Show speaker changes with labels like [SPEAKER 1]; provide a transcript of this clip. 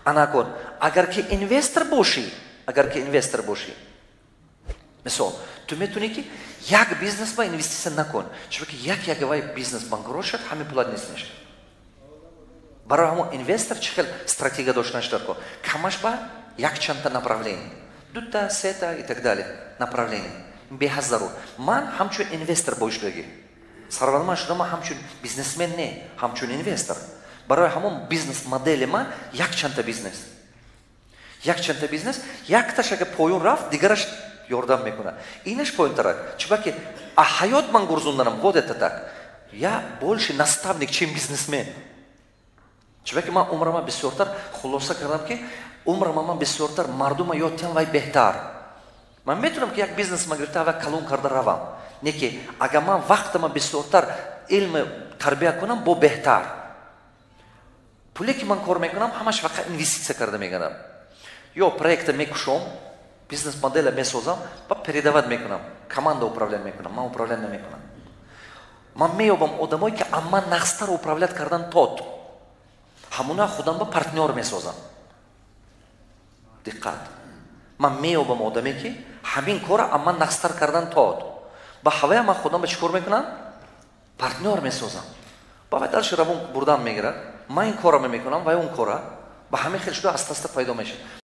[SPEAKER 1] Анакун, агар ки инвестор бошӣ, агар ки инвестор бошӣ, мисол, ту метавонӣ, ки як бизнес ба инвеститсия накун, чунки як ягавай бизнес банкрот шад, ҳамин пулат нест мешавад. Барои ҳамон инвестор чӣ хел стратегия доштанаш даркор? Камаш ба якчандта направление, дута, сета и так далее направление беҳад зарур. Ман ҳамчун инвестор боишдагӣ сарватманд шудам, ман ҳамчун бизнесмен не, ҳамчун инвестор. Барои ҳамон бизнес модели ман якчандта бизнес, якчандта бизнес, якташ агар поён рафт, дигараш ёрдам мекунад, инаш поёнтарак. Чунки а ҳаёт ман гурзунданам, вот это так, я больше наставник, чем бизнесмен. Чунки ман умрама бисёртар хулоса кардам, ки умрама ман бисёртар мардума ёд диҳам, вай беҳтар. Ман метавонам, ки як бизнес ма гирифта, вай калон карда равам, не ки агар ман вақтама бисёртар илм тарбия кунам, бо беҳтар. Пуле, ки ман кор мекунам, ҳамаш фақат инвеститсия карда мегардам ё проекта мекушом, бизнес модела месозам ва передавать мекунам, команда управлять мекунам, ман управлять намекунам. Ман меёбам одамое, ки амма нағзтар управлять кардан тот, ҳамуна худам ба партнёр месозам. Диққат, ман меёбам одаме, ки ҳамин кора амма нағзтар кардан тот, ба ҳавая ман худам ба чӣ кор мекунам? Партнёр месозам. Ба вай дальше равон бурдан мегирад. Ман ин кора мекунам, вай он кора. Ба ҳамин хел шуда, аста аста пайдо мешавад.